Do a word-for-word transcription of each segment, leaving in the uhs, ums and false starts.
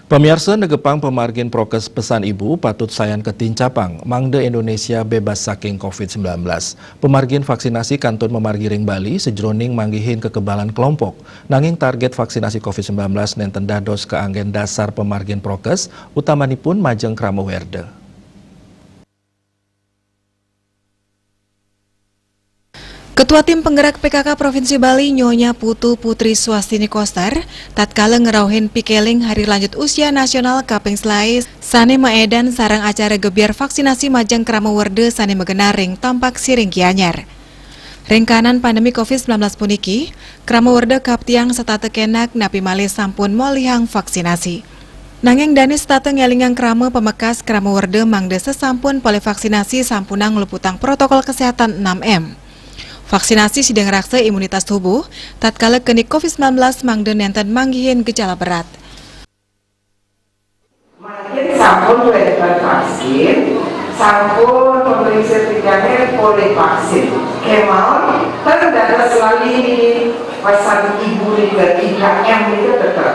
Pamiarsa, negepang pamargin prokes pesan ibu patut sayan katincapang, mangda Indonesia bebas saking covid sembilan belas. Pamargin vaksinasi kantun mamargi ring Bali, sajroning manggihin kekebalan kelompok. Nanging target vaksinasi covid sembilan belas nenten dados kaanggen dasar pamargin prokes, utamanipun majeng krama werda. Ketua Tim Penggerak P K K Provinsi Bali, Nyonya Putu Putri Swastini Koster, tatkala ngrauhin pikeling hari lanjut usia nasional kaping selae sane maedan sareng acara gebyar vaksinasi majeng krama werda sane magenaring Tampak Siring Gianyar. Ring kahanan pandemi covid sembilan belas puniki, krama werda kaptiang setata kenak napi malih sampun molihang vaksinasi. Nanging dane setata ngelingang krama pamekas krama werda mangda sesampun polih vaksinasi sampunang ngluputang protokol kesehatan enam M. Vaksinasi sida ngraksa imunitas tubuh, tatkala keni covid sembilan belas mangda nenten manggihin gejala berat. Mangkin sampun wenten vaksin, sampun pamriksa tigange polih vaksin. Kemawon, ten dados lali niki pesan ibu nika, tiga M nika tetep.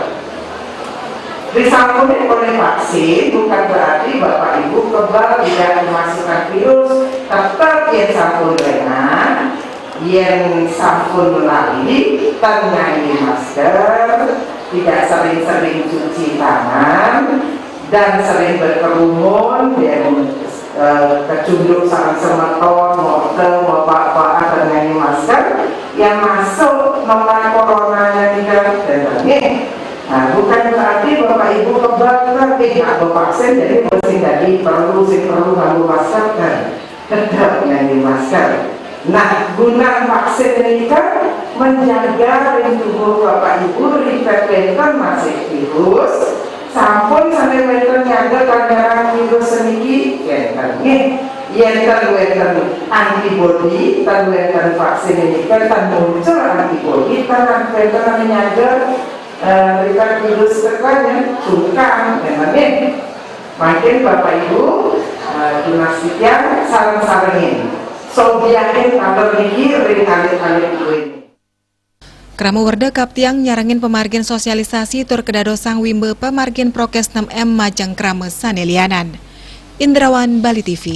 Disampune polih vaksin bukan berarti Bapak Ibu kebal tidak kemasukan virus. Tetep yen sampun lengah, yen sampun lali, ten ngangge masker, tidak sering-sering cuci tangan, dan sering berkerumun, yen, eh, kecunduk sareng semeton, moto, mopak-pakan, ten ngangge masker, yang masuk nomor coronanya tidak, dan nggih. Nah, bukan berarti Bapak Ibu kebal, tapi nggak vaksin, jadi mesti jadi perlu, sing perlu nganggo masker, kan? Tetap nganggo masker. Nah, guna vaksin ini kan menjaga ring tubuh Bapak Ibu, ring pepenten masih virus, sampun sane wenten nyaga kanyerang virus seniki, enten nggih. Yen ten wenten antibodi, ten wenten vaksin ini kan ten muncul antibodi, ten wenten ane nyaga, eh, ring virus tekanya, sungkan, memang nggih. Mangkin Bapak Ibu, eh, tunas titiang sareng-sarengin. Sobiahin kabar niki ring alit-alit duene. Krama werda kaptiang nyarengin pamargin sosialisasi tur kadadosang wimba pamargin prokes enam M majeng krama sane lianan. Indrawan, Bali T V.